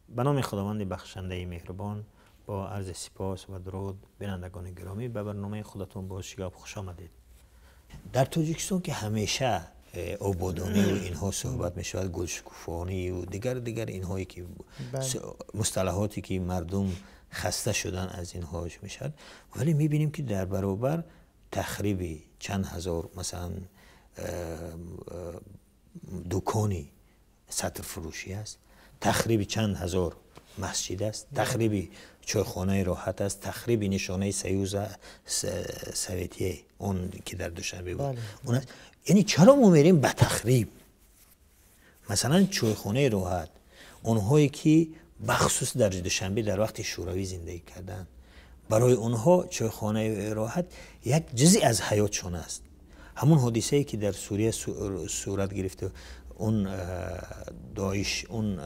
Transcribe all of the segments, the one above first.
Ба номи Худованди бахшандаи меҳрубон, бо арзи сипос ва дуруд, бинандагони гиромӣ, ба барномаи худатон Боз чӣ гап хуш омадед. Дар Тоҷикистон, ки ҳамеша ободонию инҳо суҳбат мешавад, гулшукуфонию дигар дигар инҳое ки мусталаҳоте ки мардум хаста шудан аз инҳо мешавад, вале мебинем, ки дар баробар тахриби чанд ҳазор, масалан, дукони сатрфурӯшӣ аст, тахриби чанд ҳазор масҷид аст, тахриби чойхонаи Роҳат аст, тахриби нишонаи Союзи Советие, он ки дар Душанбе буд, он аст. Яъне чаро мо мерем ба тахриб, масалан, чойхонаи Роҳат? Онҳое ки бахусус дар Душанбе дар вақти Шӯравӣ зиндагӣ карданд, барои онҳо чойхонаи Роҳат як ҷузъе аз ҳаётшон аст. Ҳамон ҳодисае ки дар Сурия сурат гирифта, он Доиш, он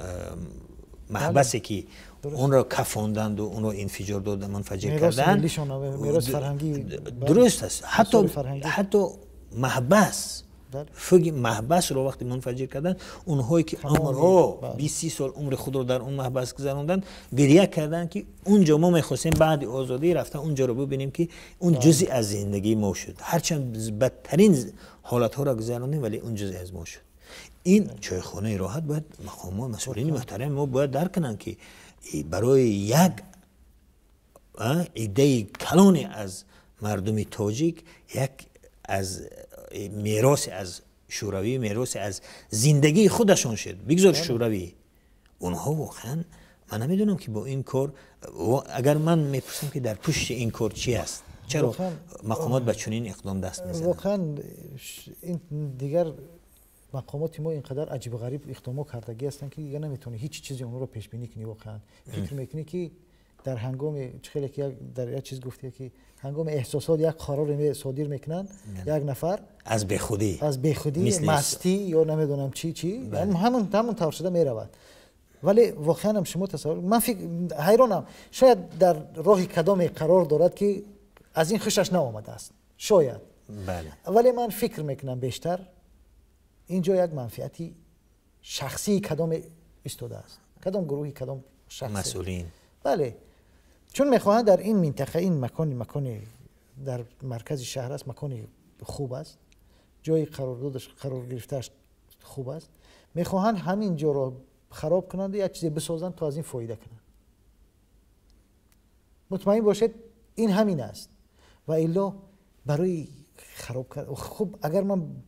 маҳбасе ки онро кафонданду онро инфиҷор дода, мунфаҷир карданд, дуруст аст, ҳатто маҳбас, фуги маҳбасро вақте мунфаҷир карданд, онҳое ки умрҳо, 20-30 сол умри худро дар он маҳбас гузаронданд, гиря карданд, ки он ҷо мо мехостем баъди озодӣ рафта он ҷоро бибинем, ки он ҷузъе аз зиндагии мо шуд. Ҳарчанд бадтарин ҳолатҳоро гузарондем, вале он ҷузъе аз мо шуд. Ин чойхонаи Роҳат бояд мақомот, масъулини муҳтарами мо бояд дарк кунанд, ки барои як иддаи калоне аз мардуми тоҷик як аз мероси аз Шӯравӣ, мероси аз зиндагии худашон шуд. Бигзор Шӯравӣ, онҳо воқеан, ман намедонам, ки бо ин кор, агар ман мепурсам, ки дар пушти ин кор чӣ аст, чаро мақомот ба чунин иқдом даст мезананд? Воқеан, ин дигар мақомоти мо ин қадар аҷибу ғариб иқдомҳо кардагӣ ҳастанд, ки дигар наметавонӣ ҳеҷ чизи онҳоро пешбинӣ кунӣ. Воқеан, фикр мекунӣ, ки дар ҳангоми чӣ хеле ки дар як чиз гуфте, ки ҳангоми эҳсосот як қароре содир мекунанд як нафар. Аз бехудӣ. Аз бехудӣ, мастӣ ё намедонам чӣ чӣ, ҳамон тавр шуда меравад. Вале воқеанам шумо тасаввур, ман ҳайронам, шояд дар роҳи кадоме қарор дорад, ки аз ин хушаш наомадааст шояд. Вале ман фикр мекунам, бештар ин ҷо як манфиати шахсии кадоме истодааст, кадом гурӯҳи, кадом шахс. Масъулин. Бале, чун мехоҳанд дар ин минтақа, ин макони дар маркази шаҳр аст, макони хуб аст, ҷои қарордодаш, қарор гирифтааш хуб аст, мехоҳанд ҳамин ҷоро хароб кунанд, як чизе бисозанд, то аз ин фоида кунанд. Мутмаин бошед, ин ҳамин аст ва илло барои хароб кард. Хуб, агар ман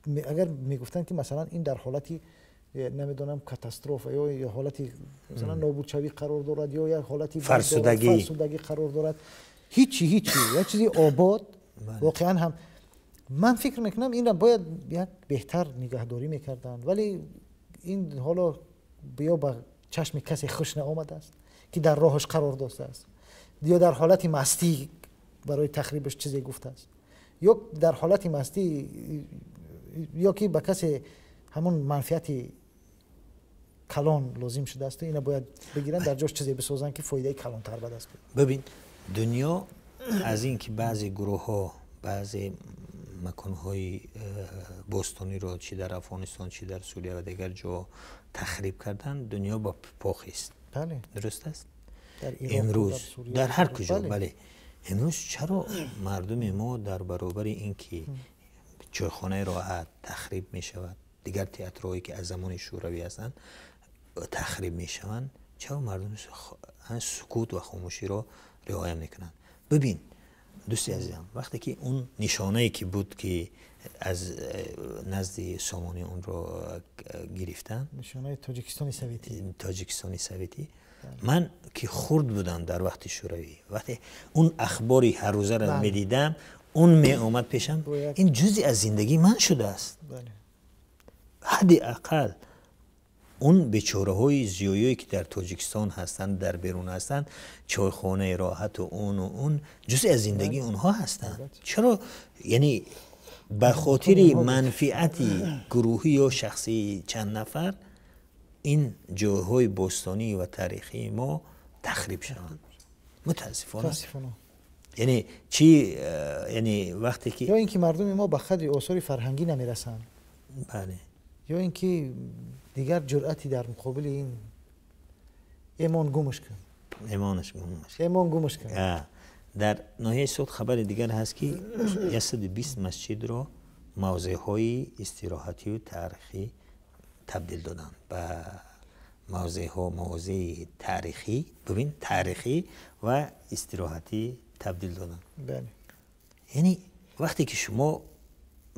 агар мегуфтанд, ки масалан ин дар ҳолати намедонам катастрофа ё ҳолати масалан нобудшавӣ қарор дорад ё як ҳолати фарсудагӣ қарор дорад, ҳичи ҳичи, як чизи обод. Воқеан ҳам ман фикр мекунам, инро бояд як беҳтар нигаҳдорӣ мекарданд, вале ин ҳоло ё ба чашми касе хуш наомадааст, ки дар роҳаш қарор доштааст, ё дар ҳолати мастӣ барои тахрибаш чизе гуфтааст, ё дар ҳолати мастӣ, ё ки ба касе ҳамон манфиати калон лозим шудааст, ина бояд бигиранд, дар ҷош чизе бисозанд, ки фоидаи калонтар ба даст биёрад. Бибин, дунё аз ин ки баъзе гурӯҳҳо баъзе маконҳои бостониро чӣ дар Афғонистон, чӣ дар Сурия ва дигар ҷо тахриб карданд, дунё ба по хест. Дуруст аст, имрӯз дар ҳар куҷо. Бале, имрӯз чаро мардуми мо дар баробари ин ки чойхонаи Роҳат тахриб мешавад, дигар театрҳое ки аз замони Шӯравӣ ҳастанд, тахриб мешаванд, чаро мардум сукут ва хомӯширо риоя мекунанд? Бибин, дӯсти азизам, вақте ки он нишонае ки буд, ки аз назди Сомонӣ онро гирифтанд. Нишонаи Тоҷикистони Советӣ. Тоҷикистони Советӣ. Ман ки хурд будам дар вақти Шӯравӣ, вақте он ахбори ҳаррӯзаро медидам, он меомад пешам, ин ҷузъе аз зиндагии ман шудааст. Ҳадди ақал он бечораҳои зиёие ки дар Тоҷикистон ҳастанд, дар берун ҳастанд, чойхонаи Роҳату ону он ҷузъе аз зиндагии онҳо ҳастанд. Чаро, яъне, ба хотири манфиати гурӯҳӣ ё шахсии чанд нафар ин ҷойҳои бостонӣ ва таърихии мо тахриб шаванд? Мутаассифона, яъне чи, яъне вақте ки Ё ин ки мардуми мо ба қадри осори фарҳангӣ намерасанд, ё ин ки дигар ҷуръати дар муқобили ин Эмон гумш кун. Эмонаш гумш. Эмон гумш кун. Дар ноҳияи Суғд хабари дигар ҳаст, ки 120 масҷидро мавзеъҳои истироҳатию таърихӣ табдил доданд ба мавзеъҳо, мавозеи таърихӣ, бибин, таърихӣ ва истироҳатӣ табдил доданд. Яъне вақте ки шумо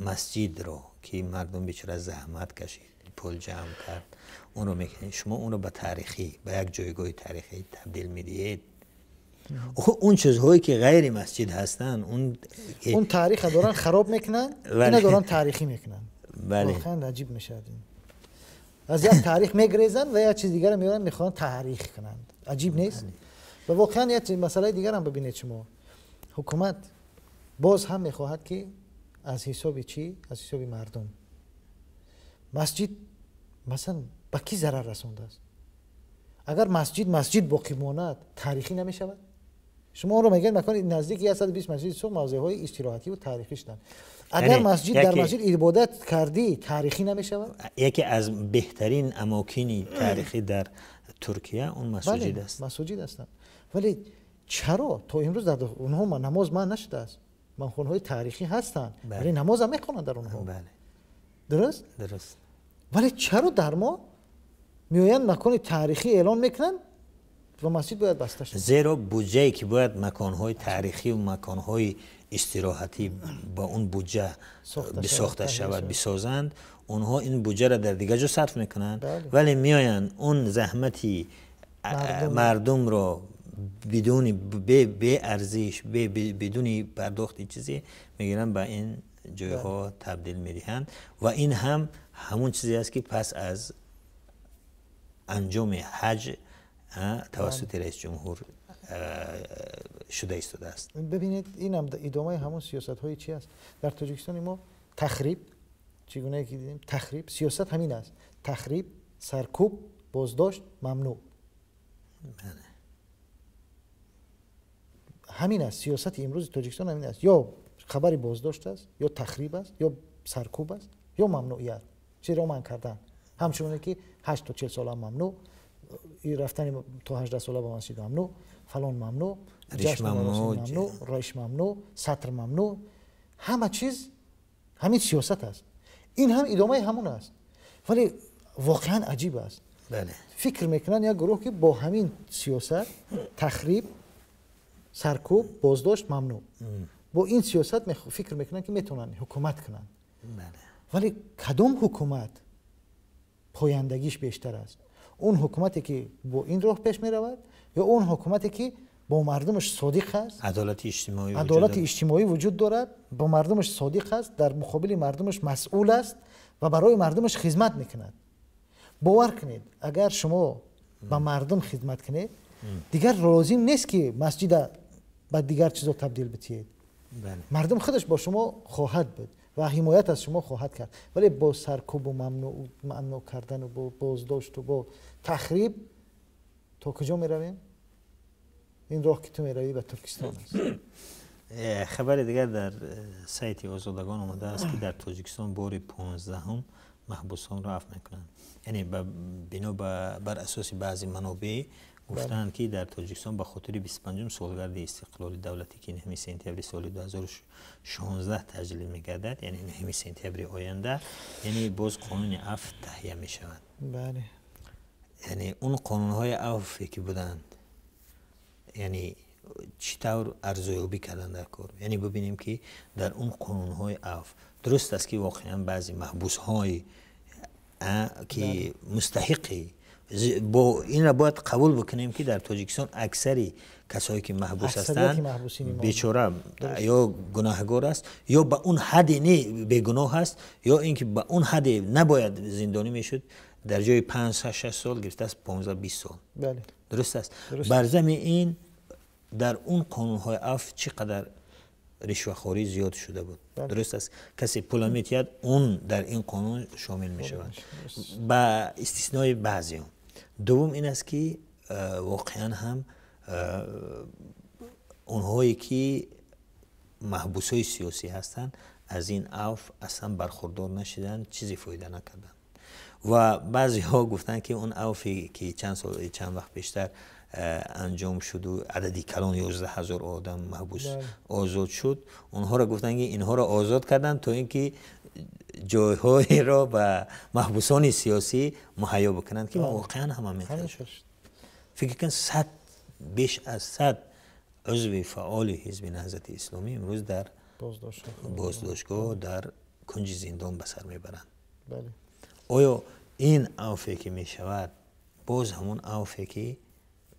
масҷидро, ки мардум бечора заҳмат кашид, пул ҷамъ кард, онро мекунед, шумо онро ба таърихӣ, ба як ҷойгоҳи таърихӣ табдил медиҳед, он чизҳое ки ғайри масҷид ҳастанд, он таъриха доранд хароб мекунанд, ина доранд таърихӣ мекунанд. Бале. Воқеан аҷиб мешавад. Аз як таърих мегрезанд ва як чиз дигарро меоранд, мехоҳанд таърих кунанд. Аҷиб нест? Ва воқеан як масъалаи дигар ҳам бибинед шумо. Ҳукумат боз ҳам мехоҳад, ки аз ҳисоби чӣ? Аз ҳисоби мардум. Масҷид масалан ба кӣ зарар расондааст? Агар масҷид боқӣ монад, таърихӣ намешавад? Шумо онро мегӯед макони наздики 120 масҷиди Суғд мавзеъҳои истироҳатӣ ва таърихӣ шуданд. Агар масҷид дар масҷид ибодат кардӣ, таърихӣ намешавад? Яке аз беҳтарин амокини таърихӣ дар Туркия он масоҷид аст. Масоҷид ҳастанд. Вале чаро то имрӯз дар онҳо намоз манъ нашудааст? Манхонҳои таърихӣ ҳастанд, вале намоз ҳам мехонанд дар онҳо. Дуруст? Дуруст. Вале чаро дар мо меоянд макони таърихӣ эълон мекунанд ва масҷид бояд баста шавад? Зеро буҷае ки бояд маконҳои таърихӣ ва маконҳои истироҳатӣ ба он буҷа бисохта шавад, бисозанд, онҳо ин буҷаро дар дигар ҷо сарф мекунанд, вале меоянд он заҳмати мардумро бидуни беарзиш, бидуни пардохти чизе мегиранд, ба ин ҷойҳо табдил медиҳанд. Ва ин ҳам ҳамон чизе аст, ки пас аз анҷоми ҳаҷ тавассути раис ҷумҳур шуда истодааст. Бибинед, инам идомаи ҳамон сиёсатҳои чи аст? Дар Тоҷикистони мо тахриб, чӣ гунае ки дидем, тахриб, сиёсат ҳамин аст. Тахриб, саркӯб, боздошт, мамнӯъ. Ҳамин аст сиёсати имрӯзи Тоҷикистон, ҳамин аст. Ё хабари боздошт аст, ё тахриб аст, ё саркӯб аст, ё мамнӯият. Чиро манъ кардан? Ҳамчуноне ки 8 то 40 сола мамнӯъ, рафтани то 18 сола ба масҷид мамнӯъ, фалон мамнӯъ, ҷашн мамнӯъ, риш мамнӯъ, сатр мамнӯъ. Ҳама чиз ҳамин сиёсат аст. Ин ҳам идомаи ҳамон аст. Вале воқеан аҷиб аст. Фикр мекунанд як гурӯҳ, ки бо ҳамин сиёсат тахриб, саркӯб, боздошт, мамнӯъ, бо ин сиёсат фикр мекунанд, ки метавонанд ҳукумат кунанд. Вале кадом ҳукумат пояндагиш бештар аст? Он ҳукумате ки бо ин роҳ пеш меравад ё он ҳукумате ки бо мардумаш содиқ аст, адолати иҷтимоӣ вуҷуд дорад, бо мардумаш содиқ аст, дар муқобили мардумаш масъул аст ва барои мардумаш хизмат мекунад? Бовар кунед, агар шумо ба мардум хизмат кунед, дигар лозим нест, ки масҷида ба дигар чизо табдил битиҳед. Мардум худаш бо шумо хоҳад буд ва ҳимоят аз шумо хоҳад кард. Вале бо саркӯбу мамнӯъ кардану бо боздошту бо тахриб то куҷо меравем? Ин роҳ, ки ту меравӣ, ба Туркистон аст. Хабари дигар дар сайти Озодагон омадааст, ки дар Тоҷикистон бори 15-ум маҳбусонро афв мекунанд. Яъне бино бар асоси баъзе манобеъ гуфтаанд, ки дар Тоҷикистон ба хотири 25-ум солгарди истиқлоли давлатӣ, ки 9 сентябри соли 2016 таҷлил мегардад, яъне 9 сентябри оянда, яъне боз қонуни афв таҳия мешавад. Яъне он қонунҳои афве ки буданд, яъне чӣ тавр арзёбӣ кардан дар кор? Яъне бибинем, ки дар он қонунҳои афв дуруст аст, ки воқеан баъзе маҳбусҳое ки мустаҳиқи бо инро бояд қабул бикунем, ки дар Тоҷикистон аксари касое ки маҳбус ҳастанд, бечора ё гунаҳгор аст, ё ба он ҳадде не бегуноҳ аст, ё ин ки ба он ҳадде набояд зиндонӣ мешуд, дар ҷои 5, 6 сол гирифтааст 15, 20 сол. Дуруст аст. Бар зами ин дар он қонунҳои афв чӣ қадар ришвахорӣ зиёд шуда буд. Дуруст аст, касе пула метиҳад, он дар ин қонун шомил мешавад, ба истиснои баъзеҳо. Дуввум ин аст, ки воқеан ҳам онҳое ки маҳбусҳои сиёсӣ ҳастанд, аз ин афв аслан бархурдор нашуданд, чизе фоида накарданд. ва баъзеҳо гуфтанд, ки он авфе ки чанд сол, чанд вақт пештар анҷом шуд ва адади калон 11 000 одам маҳбус озод шуд, онҳоро гуфтанд, ки инҳоро озод карданд, то ин ки ҷойҳоеро ба маҳбусони сиёсӣ муҳайё бикунанд, ки воқеан ҳама мехоҳад. Фикр кун, 100, беш аз 100 узви фаъоли Ҳизби Наҳзати Исломӣ имрӯз дар боздоштгоҳ, дар кунҷи зиндон ба сар мебаранд. Оё ин авфе ки мешавад, боз ҳамон авфе ки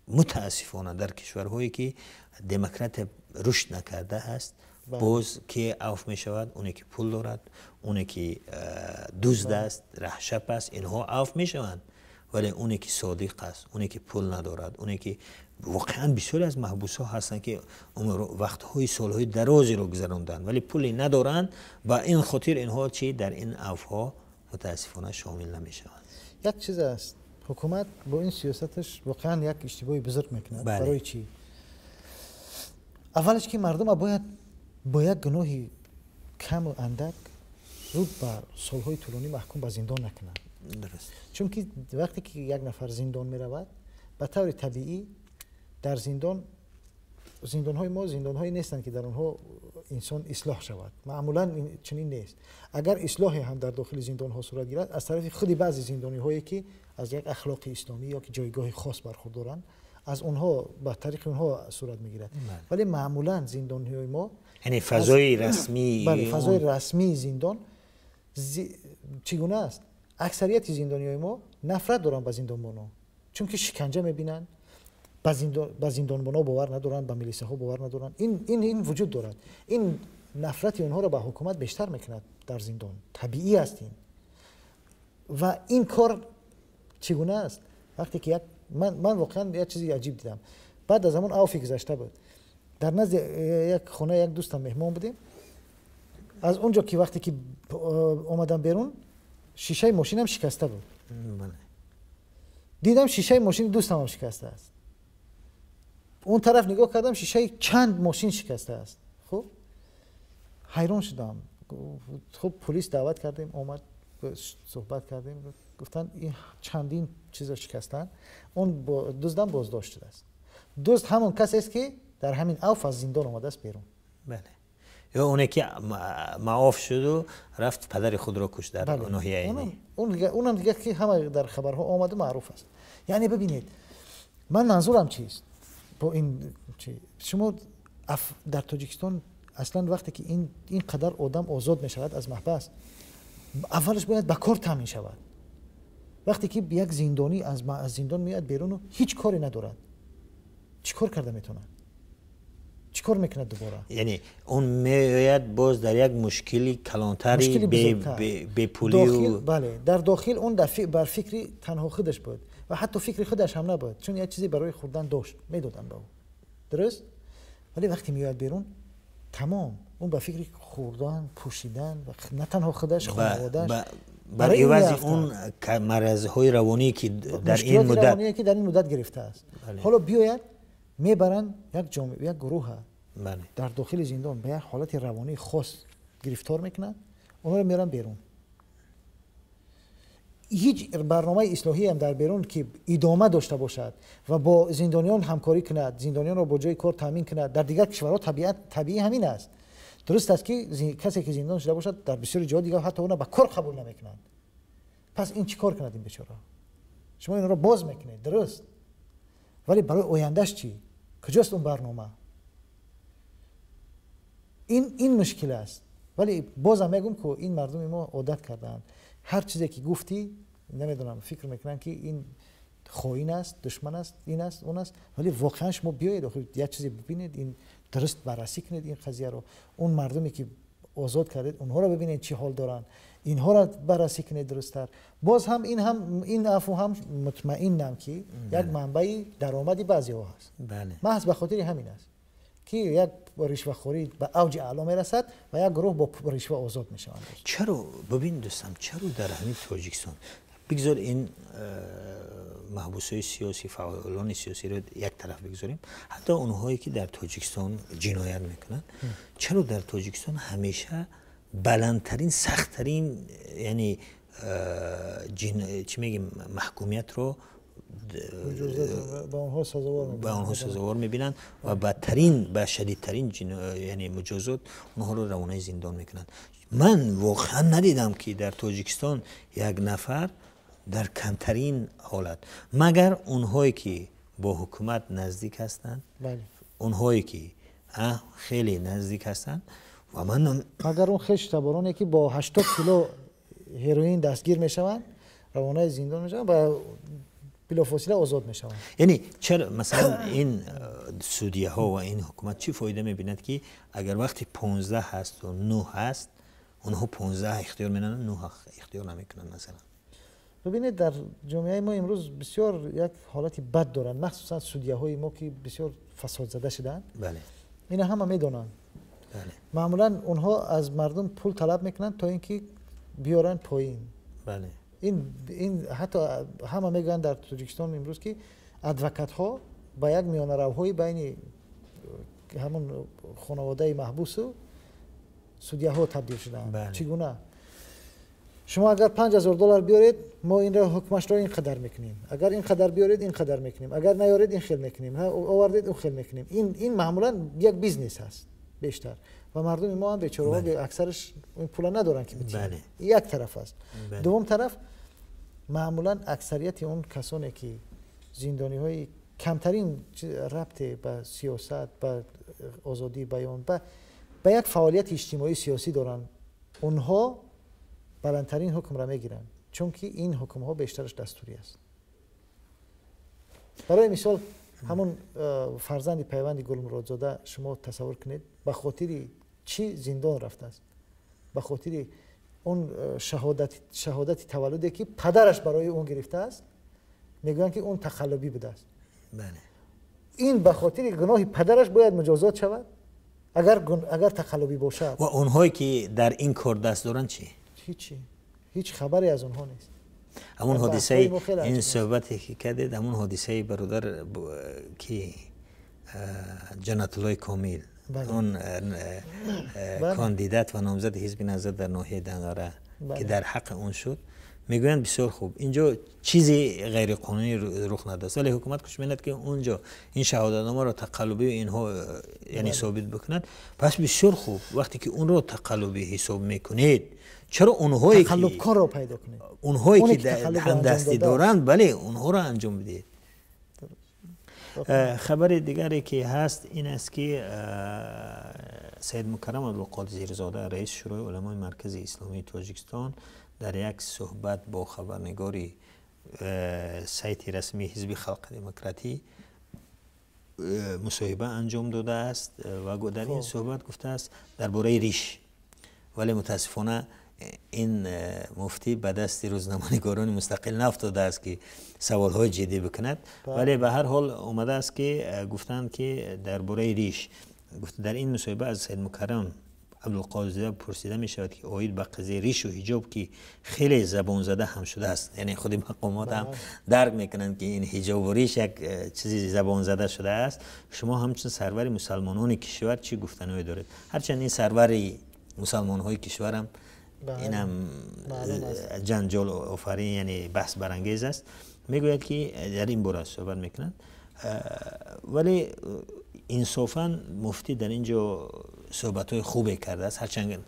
мутаассифона дар кишварҳое ки демократия рушд накарда аст, боз ки авф мешавад? Оне ки пул дорад, оне ки дузд аст, раҳшап аст, инҳо авф мешаванд. Вале оне ки содиқ аст, оне ки пул надорад, оне ки воқеан бисёре аз маҳбусҳо ҳастанд, ки вақтҳои солҳои дарозеро гузаронданд, вале пуле надоранд, ба ин хотир инҳо чӣ дар ин авфҳо мутаассифона шомил намешаванд. Як чиз аст, ҳукумат бо ин сиёсаташ воқеан як иштибоҳи бузург мекунад. Барои чӣ? Аввалаш ки мардума бояд бо як гуноҳи каму андак зуд ба солҳои тӯлонӣ маҳкум ба зиндон накунанд. Чунки вақте ки як нафар зиндон меравад, ба таври табиӣ дар зиндон, зиндонҳои мо зиндонҳое нестанд, ки дар онҳо инсон ислоҳ шавад. Маъмулан чунин нест. Агар ислоҳе ҳам дар дохили зиндонҳо сурат гирад, аз тарафи худи баъзе зиндониҳое, ки аз як ахлоқи исломӣ ё ки ҷойгоҳи хос бархурдоранд, аз онҳо, ба тариқи онҳо сурат мегирад. Вале маъмулан зиндонҳои мо яъне фазои расмӣ бале, фазои расмии зиндон чӣ гуна аст? Аксарияти зиндониҳои мо нафрат доранд ба зиндонбонон, чунки шиканҷа мебинанд, ба зиндонбонҳо бовар надоранд, ба милисаҳо бовар надоранд. Ин вуҷуд дорад. Ин нафрати онҳоро ба ҳукумат бештар мекунад дар зиндон. Табиӣ аст ин. Ва ин кор чӣ гуна аст? Вақте ки як ман воқеан як чизи аҷиб дидам. Баъд аз ҳамон авфи гузашта буд, дар назди як хона як дӯстам меҳмон будем. Аз он ҷо ки вақте ки омадам берун, шишаи мошинам шикаста буд. Дидам, шишаи мошини дӯстамам шикаста аст. Он тараф нигоҳ кардам, шишаи чанд мошин шикаста аст. Хуб, ҳайрон шудам. Хуб, полис даъват кардем, омад, суҳбат кардем, гуфтанд, ин чандин чизо шикастанд. Он дуздам боздошт шудааст. Дузд ҳамон касест, ки дар ҳамин авф аз зиндон омадааст берун. Бале, ё оне ки маоф шуду рафт падари худро кушт дар ноҳияи. Онам дига, ки ҳама дар хабарҳо омаду маъруф аст. Яъне бибинед, ман манзурам чист бо ин? Шумо дар Тоҷикистон аслан вақте ки ин қадар одам озод мешавад аз маҳбас, аввалаш бояд ба кор таъмин шавад. Вақте ки як зиндонӣ аз зиндон меояд беруну ҳеҷ коре надорад, чӣ кор карда метавонад? Чӣ кор мекунад дубора? Яъне он меояд боз дар як мушкили калонтари бепулию. Бале, дар дохил он бар фикри танҳо худаш буд ва ҳатто фикри худаш ҳам набуд, чун як чизе барои хӯрдан дошт, медоданд ба ӯ, дуруст. Вале вақте меояд берун, тамом, он ба фикри хӯрдан, пӯшидан ва на танҳо худаш, хонаводааш. Бар ивази он марзҳои равонӣ, ки дар ин муддат ки дар ин муддат гирифтааст. Ҳоло биёяд, мебаранд як ҷомеа, як гурӯҳа дар дохили зиндон ба як ҳолати равонии хос гирифтор мекунанд, онҳоро меоранд берун. Ҳеҷ барномаи ислоҳиам дар берун ки идома дошта бошад ва бо зиндониён ҳамкорӣ кунад, зиндониёнро бо ҷои кор таъмин кунад, дар дигар кишварҳо табиат табиӣ ҳамин аст. Дуруст аст, ки касе ки зиндон шуда бошад, дар бисёри ҷоҳо дигар ҳатто онро ба кор қабул намекунанд. Пас ин чӣ кор кунад ин бечора? Шумо инро боз мекунед, дуруст, вале барои ояндаш чӣ? Куҷост он барнома? Ин мушкил аст. Вале бозам мегӯм, ки ин мардуми мо одат кардаанд, ҳар чизе ки гуфтӣ, намедонам, фикр мекунанд, ки ин хоин аст, душман аст, ин аст, он аст. Вале воқеан шумо биёед, охир як чизе бибинед, ин дуруст баррасӣ кунед ин қазияро. Он мардуме ки озод кардед, онҳоро бибинед, чӣ ҳол доранд, инҳоро баррасӣ кунед дурусттар. Боз ҳам ин ҳам, ин афву ҳам мутмаинам, ки як манбаи даромади баъзеҳо ҳаст. Маҳз ба хотири ҳамин аст, ки як ришвахорӣ ба авҷи аъло мерасад ва як гурӯҳ бо ришва озод мешаванд. Чаро, бибин, дӯстам, чаро дар ҳамин Тоҷикистон, бигзор ин маҳбусҳои сиёсӣ, фаъолони сиёсиро як тараф бигзорем, ҳатто онҳое ки дар Тоҷикистон ҷиноят мекунанд, чаро дар Тоҷикистон ҳамеша баландтарин, сахттарин, яъне چی میگیم محکومیت رو به آنها سزاوار میبینند و بدترین به شدیدترین یعنی مجازات اونها رو روانه زندان میکنند. من واقعا ندیدم که در تاجیکستان یک نفر در کمترین حالت، مگر اونهایی که با حکومت نزدیک هستند، اونهایی که خیلی نزدیک هستند و من مگر اون خویش تبارانی که با 80 کیلو هروئین دستگیر میشوند، روانه زندان میشوند و بلافاصله آزاد میشوند. یعنی چرا مثلا این سودیه ها و این حکومت چی فایده میبیند که اگر وقتی 15 هست و 9 هست، اونها 15 اختیار میکنن، 9 اختیار نمیکنن مثلا؟ ببینید، در جامعه ما امروز بسیار یک حالت بد دارند، مخصوصا سودیه های ما که بسیار فساد زده شدن. اینا همه میدونن. معمولا اونها از مردم پول طلب میکنن تا اینکه بیارن پایین. این حتی همه میگن در تاجیکستان امروز که advokat ها با یک میانه روهای بین همون خانواده محبوس و سودیه ها تبدیل شدن. چگونه؟ شما اگر 5000 دلار بیارید، ما این را حکمش را اینقدر میکنیم، اگر اینقدر بیارید اینقدر میکنیم، اگر نیارید این خیل میکنیم، آوردید اون خیل میکنیم. این معمولا یک business هست بیشتر و مردم ما هم بیچاره اکثرش این پول ندارن که بتونن. یک طرف است. دوم طرف، معمولا اکثریت اون کسانی که زندانی های کمترین ربط به سیاست، به آزادی بیان، به یک فعالیت اجتماعی سیاسی دارن، اونها بلندترین حکم را میگیرن، چون که این حکم ها بیشترش دستوری است. برای مثال همون فرزند پیوند گلمرادزاده، شما تصور کنید به خاطر چی زندان رفته است؟ به خاطر اون شهادت تولدی که پدرش برای اون گرفته است، میگویند که اون تقلبی بوده است. این به خاطر گناه پدرش باید مجازات شود اگر تقلبی باشد؟ و اونهایی که در این کار دست دارن چی؟ هیچی، هیچ خبری از اونها نیست. همون حادثه، این صحبتی که کردید، همون حادثه برادر که جنت الله کامل، اون کاندیدات و نامزد حزب نهضت در ناحیه دنگاره که در حق اون شد، میگویند بسیار خوب، اینجا چیزی غیر قانونی رخ نداد، ولی حکومت کوشش میکند که اونجا این شهادتنامه را تقلبی اینها یعنی ثابت بکند. پس بسیار خوب، وقتی که اون رو تقلبی حساب میکنید، چرا اونهایی که تقلبکار رو پیدا کنید؟ اونهایی که همدستی دارند، بله، اونها رو انجام بدید. خبر دیگری که هست این است که سید مکرم عبدالقادرزاده، رئیس شورای علمای مرکز اسلامی تاجیکستان، در یک صحبت با خبرنگاری سایت رسمی حزب خلق دموکراتی مصاحبه انجام داده است و در این صحبت گفته است درباره ریش، ولی متاسفانه این مفتی به دست روزنامه‌نگاران مستقل نفتاده است که سوالهای جدی بکند. ولی به هر حال اومده است که گفتند که درباره ریش گفت. در این مصاحبه از سید مکرم عبدالقادر پرسیده می شود که آید به قضیه ریش و حجاب که خیلی زبان زده هم شده است، یعنی خود مقامات هم درک میکنند که این حجاب و ریش یک چیزی زبان زده شده است، شما همچون سرور مسلمانان کشور چی گفتنی دارید؟ هرچند این سرور مسلمان های کشورم اینم جنجال آفرین، یعنی بحث برانگیز است. میگوید که در این باره صحبت میکنند، ولی انصافا مفتی در اینجا صحبت های خوبی کرده است، هرچند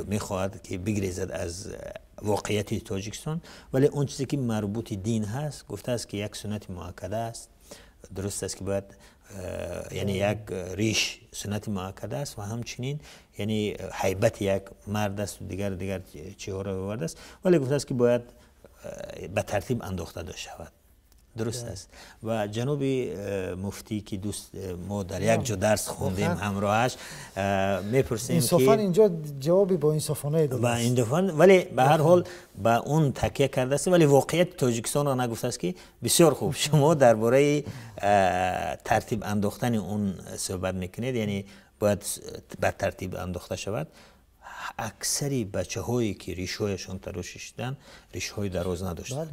میخواهد که بگریزد از واقعیت تاجیکستان، ولی اون چیزی که مربوط دین هست گفته است که یک سنت مؤکده است. درست است که باید یعنی یک ریش سنت مؤکده است و همچنین یعنی هیبت یک مرد است و دیگر دیگر چیزها را آورده است، ولی گفته است که باید به ترتیب انداخته شود. درست است. و جناب مفتی که دوست ما در یک جا درس خوندیم همراهش، میپرسیم انصافا اینجا جوابی با انصافانه داد. ولی به هر حال به اون تکیه کرده است، ولی واقعیت تاجیکستان را نگفته است که بسیار خوب، شما درباره ترتیب انداختن اون صحبت میکنید، یعنی باید به ترتیب انداخته شود. اکثری بچه هایی که ریش هایشان تراشیدن، ریش های دراز نداشتن.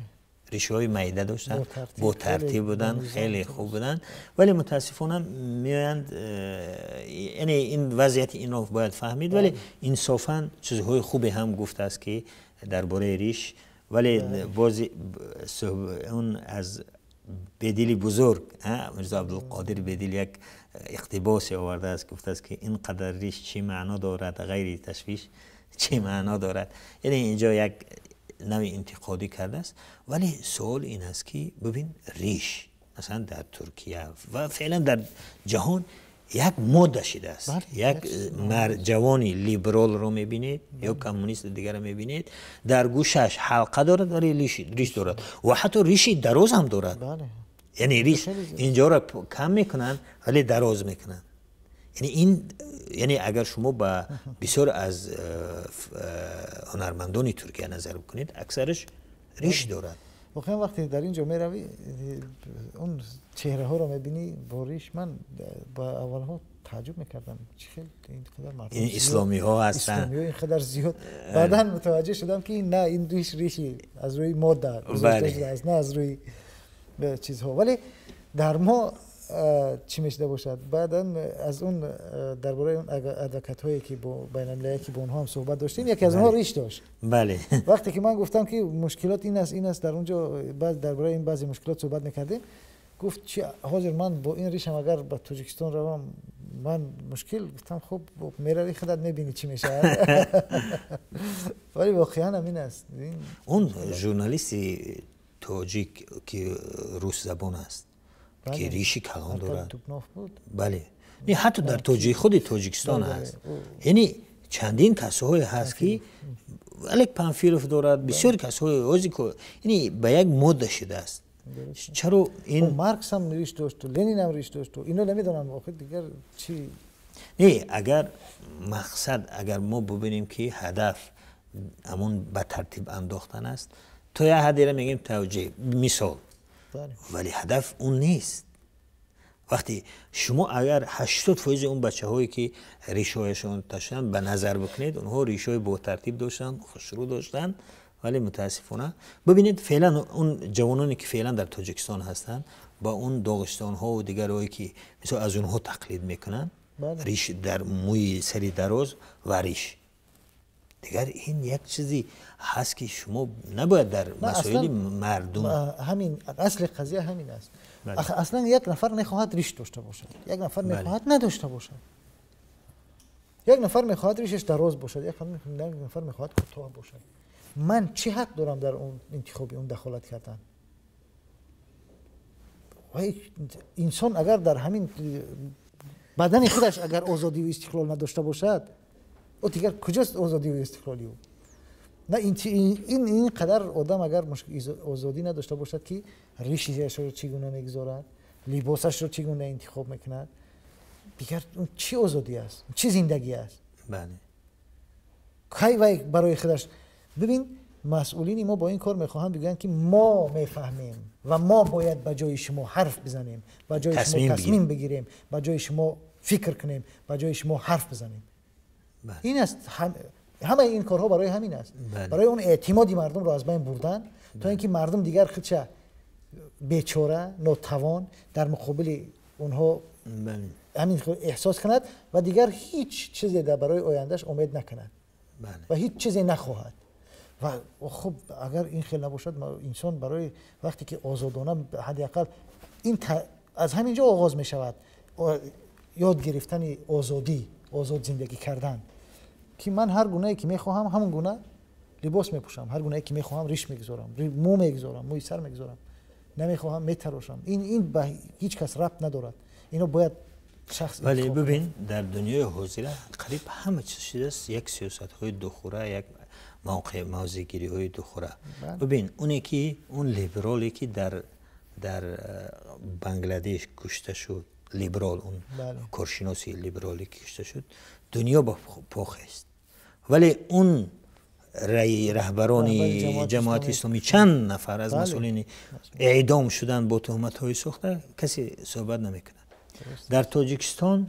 Ришҳои майда доштанд, бо тартиб буданд, хеле хуб буданд, вале мутаассифона меоянд, яъне ин вазъияти инро бояд фаҳмид, вале инсофан чизҳои хубе ҳам гуфтааст ки дар бораи риш, вале боз он аз Бедили бузург, Мирзо Абдулқодир Бедил як иқтибосе овардааст, гуфтааст ки ин қадар риш чӣ маъно дорад, ғайри ташвиш чӣ маъно дорад. Яъне инҷо як навъи интиқодӣ кардааст, вале суол ин аст ки бибин, риш масалан дар Туркия ва феълан дар ҷаҳон як мода шидааст. Як ҷавони либералро мебинед ё коммунист дигарро мебинед, дар гӯшаш ҳалқа дорад, вале риш дорад ва ҳатто риши дароз ҳам дорад. Яъне риш инҷоро кам мекунанд, вале дароз мекунанд. Яъне ин, яъне агар шумо ба бисёр аз ҳунармандони Туркия назар бикунед, аксараш риш дорад. Воқеан вақте дар ин ҷо меравӣ, он чеҳраҳоро мебинӣ бо риш, ман ба аввалҳо тааҷҷуб мекардам, чӣ хел ин қадар мардум ин исломиҳо ҳастанд, исломиҳо ин қадар зиёд. Баъдан мутаваҷҷеҳ шудам ки на, ин риш риши аз рӯи мода гузошта шудааст, на аз рӯи чизҳо. Вале дар мо чӣ мешуда бошад? Баъдан аз он дар бораи он адвокатҳое ки бо байналмилалие ки бо онҳо ҳам суҳбат доштем, яке аз онҳо риш дошт. Вақте ки ман гуфтам ки мушкилот ин аст, ин аст, дар он ҷо дар бораи ин баъзе мушкилот суҳбат мекардем, гуфт чи ҳозир ман бо ин ришам агар ба Тоҷикистон равам, ман мушкил. Гуфтам хуб, меравӣ, худат мебинӣ чӣ мешавад. Вале воқеан ҳамин аст. Он журналисти тоҷик ки русзабон аст, ки риши калон дорад, бале, ҳатто дар худи Тоҷикистон ҳаст, яъне чандин касҳое ҳаст ки Олег Панфилов дорад, бисёр касҳои ози, яъне ба як мода шудааст. Чаро ин? Маркс ҳам риш дошт, Ленин ҳам риш дошт, ино намедонам охир дигар чӣ. Не, агар мақсад, агар мо бубинем ки ҳадаф ҳамон ба тартиб андохтан аст, то як ҳаддеро мегӯем тавҷеҳ, мисол, вале ҳадаф он нест. Вақте шумо агар 80% он бачаҳое ки ришҳояшон таштанд ба назар бикунед, онҳо ришҳои ботартиб доштанд, хушрӯ доштанд, вале мутаассифона бибинед, феълан он ҷавононе ки феълан дар Тоҷикистон ҳастанд, ба он доғистонҳову дигарҳое ки мисол аз онҳо тақлид мекунанд, риш дар мӯи сари дароз ва риш дигар, ин як чизе ҳаст ки шумо набояд дар масоили мардум. Ҳамин асли қазия ҳамин аст. Аслан як нафар мехоҳад риш дошта бошад, як нафар мехоҳад надошта бошад, як нафар мехоҳад ришаш дароз бошад, як нафар мехоҳад кӯтоҳ бошад. Ман чӣ ҳақ дорам дар он интихоби он дахолат кардан? Инсон агар дар ҳамин бадани худаш агар озодиву истиқлол надошта бошад, ӯ дигар куҷост озодиву истиқлоли ӯ? На, ин қадар одам агар озодӣ надошта бошад ки ришашро чӣ гуна мегузорад, либосашро чӣ гуна интихоб мекунад, дигар чӣ озодӣ аст, чӣ зиндагӣ аст? Кай вай барои худаш бибин, масъулини мо бо ин кор мехоҳанд бигӯянд ки мо мефаҳмем ва мо бояд ба ҷои шумо ҳарф бизанем, ба ҷои шумо тасмим бигирем, ба ҷои шумо фикр кунем, ба ҷои шумо ҳарф бизанем. Ин аст, ҳамаи ин корҳо барои ҳамин аст, барои он эътимоди мардумро аз байн бурдан, то ин ки мардум дигар худша бечора, нотавон дар муқобили онҳо ҳамин эҳсос кунад ва дигар ҳеҷ чизе барои ояндаш умед накунад ва ҳеҷ чизе нахоҳад. Ва хуб, агар ин хел набошад, инсон барои вақте ки озодона ҳадди ақал ин аз ҳамин ҷо оғоз мешавад ёд гирифтани озодӣ, озод зиндагӣ кардан, ки ман ҳар гунае ки мехоҳам ҳамон гуна либос мепӯшам, ҳар гунае ки мехоҳам риш мегузорам, мӯ мегузорам, мӯи сар мегузорам, намехоҳам метарошам. Ин ба ҳеҷ кас рабт надорад. Ино бояд шахс. Вале бибин, дар дунёи ҳозира қариб ҳама чиз шудааст як сиёсатҳои духура, як мавзеъгириҳои духура. Бибин, оне ки он либерале ки дар Бангладеш кушта шуд, либерал, он коршиноси либерале ки кушта шуд, дунё ба по хест. Вале он раҳбарони ҷамоати исломӣ чанд нафар аз масъулини эъдом шуданд бо туҳматҳои сохта, касе суҳбат намекунад. Дар Тоҷикистон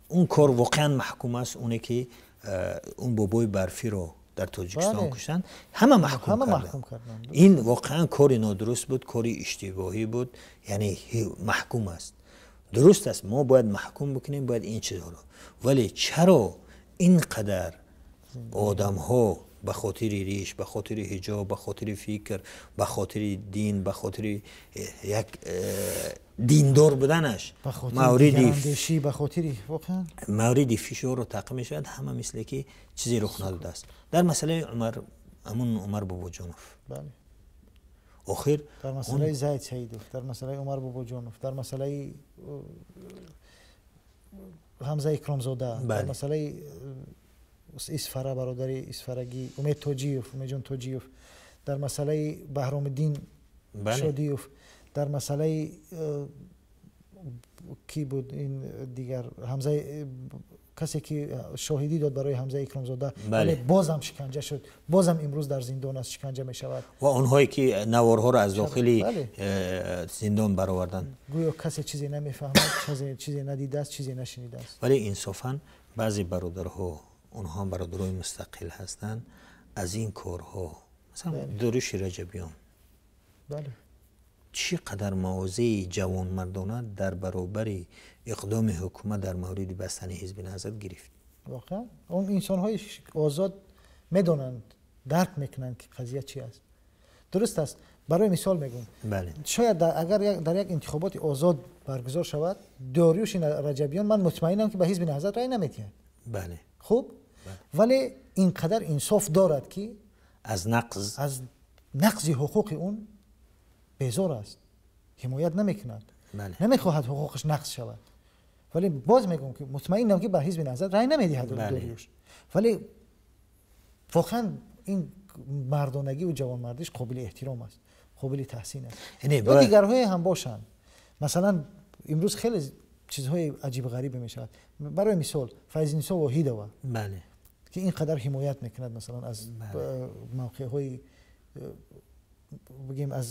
он кор воқеан маҳкум аст, оне ки он бобои барфиро дар Тоҷикистон куштанд, ҳама маҳкум карданд. Ин воқеан кори нодуруст буд, кори иштибоҳӣ буд, яъне маҳкум аст. Дуруст аст, мо бояд маҳкум бикунем, бояд ин чизҳоро. Вале чаро ин қадар одамҳо ба хотири риш, ба хотири ҳиҷоб, ба хотири фикр, ба хотири дин, ба хотири як диндор буданаш мавриди фишорро таъқиб мешавад, ҳама мисле ки чизе рух надодааст. Дар масъалаи Умар, Умар Бобоҷонов, охир дар масъалаи Зайд Саидов, дар масъалаи Умар Бобоҷонов, дар масъалаи Ҳамза Икромзода, дар масъалаи Исфара, бародари Исфарагӣ, Умед Тоҷиев, Умедҷон Тоҷиев, дар масъалаи Баҳромиддин Шодиев, дар масъалаи кӣ буд ин дигар Ҳамза, касе ки шоҳидӣ дод барои Ҳамза Икромзода, вале бозам шиканҷа шуд, бозам имрӯз дар зиндон аст, шиканҷа мешавад. Ва онҳое ки наворҳоро аз дохили зиндон бароварданд, гӯё касе чизе намефаҳмад, чизе надидааст, чизе нашунидааст. Вале инсофан баъзе бародарҳо, онҳо ҳам бародарои мустақил ҳастанд, аз ин корҳо, масалан Доруши Раҷабиён, чӣ қадар мавозеи ҷавонмардона дар баробари иқдоми ҳукумат дар мавриди бастани Ҳизби Наҳзат гирифт. Воқеан он инсонҳои озод медонанд, дарк мекунанд ки қазия чи аст. Дуруст аст. Барои мисол мегӯм, шояд агар дар як интихоботи озод баргузор шавад, Дориуши Раҷабиён, ман мутмаинам ки ба Ҳизби Наҳзат рай намедиҳад. Хуб, вале ин қадар инсоф дорад ки аз нақзи ҳуқуқи он безор аст, ҳимоят намекунад, намехоҳад ҳуқуқаш нақз шавад. Вале боз мегӯм ки мутмаинам ки ба Ҳизби Наҳзат рай намедиҳад Дориуш. Вале воқеан ин мардонагӣ ва ҷавонмардиш қобили эҳтиром аст, қобили таҳсин аст. Ё дигарҳое ҳам бошанд. Масалан имрӯз хеле чизҳои аҷиб ғарибе мешавад. Барои мисол Файзинисо Воҳидова, ки ин қадар ҳимоят мекунад масалан аз мавқеъҳои, бигем, аз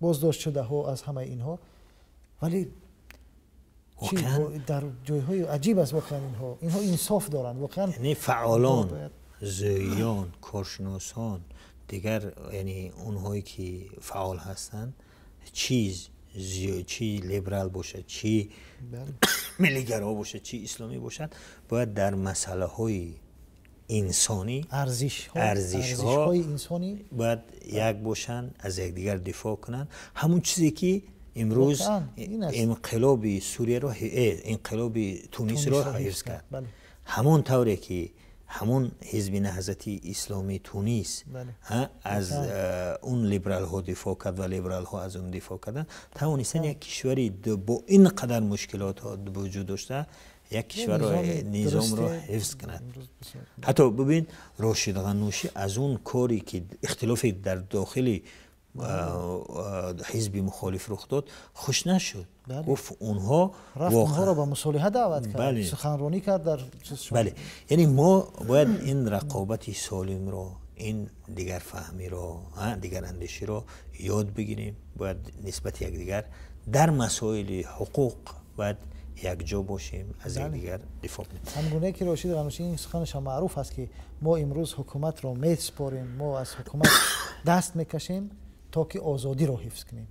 боздоштшудаҳо, аз ҳамаи инҳо, вале дар ҷойҳои аҷиб аст воқеан инҳо инсоф доранд воқеан. Яъне фаъолон, зӯиён, коршиносон, дигар яъне онҳое ки фаъол ҳастанд, чӣ либерал бошад, чӣ миллигаро бошад, чӣ исломӣ бошад, бояд дар масъалаҳои инсонӣ, арзишҳои инсонӣ бояд як бошанд, аз якдигар дифоъ кунанд. Ҳамон чизе ки имрӯз инқилоби Сурияро, инқилоби Тунисро ҳифз кард, ҳамон тавре ки ҳамон Ҳизби Наҳзати Исломии Тунис аз он либералҳо дифоъ кард ва либералҳо аз он дифоъ карданд, тавонистанд як кишвари бо ин қадар мушкилотҳо вуҷуд дошта як кишварро, низомро ҳифз кунад. Ҳатто бибин, Рошид Ғаннушӣ аз он коре ки ихтилофе дар дохили ҳизби мухолиф рух дод хуш нашуд, гуфт онҳо рафт онҳоро ба мусолиҳа даъват кард, суханронӣ кард дар бале. Яъне мо бояд ин рақобати солимро, ин дигарфаҳмиро, дигарандеширо ёд бигирем. Бояд нисбати якдигар дар масоили ҳуқуқ бояд якҷо бошем, аз якдигар дифоъ кунем. Ҳамгуна ки Рошид Ғаннушӣ ин суханаш ҳам маъруф аст ки мо имрӯз ҳукуматро месупорем, мо аз ҳукумат даст мекашем то ки озодиро ҳифз кунем.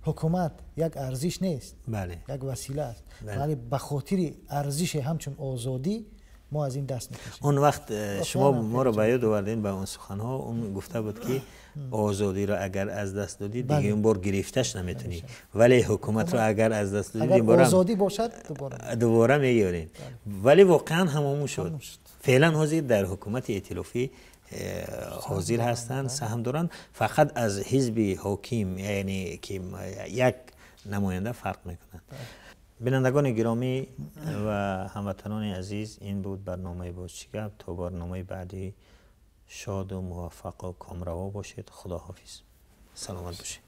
Ҳукумат як арзиш нест, як васила аст, вале ба хотири арзише ҳамчун озодӣ мо аз ин даст мекашем. Он вақт шумо моро ба ёд овардем ба он суханҳо. Он гуфта буд ки озодиро агар аз даст додӣ, дига ин бор гирифташ наметунӣ, вале ҳукуматро агар аз даст додӣ, озодӣ бошад дубора меёрем. Вале воқеан ҳамон шуд. Феълан ҳозир дар ҳукумати эътилофӣ ҳозир ҳастанд, саҳм доранд, фақат аз ҳизби ҳоким, яъне ки як намоянда фарқ мекунанд. Бинандагони гиромӣ ва ҳамватанони азиз, ин буд барномаи «Боз чӣ гап». То барномаи баъдӣ шоду муваффақу комраво бошед. Худоҳофиз, саломат бошед.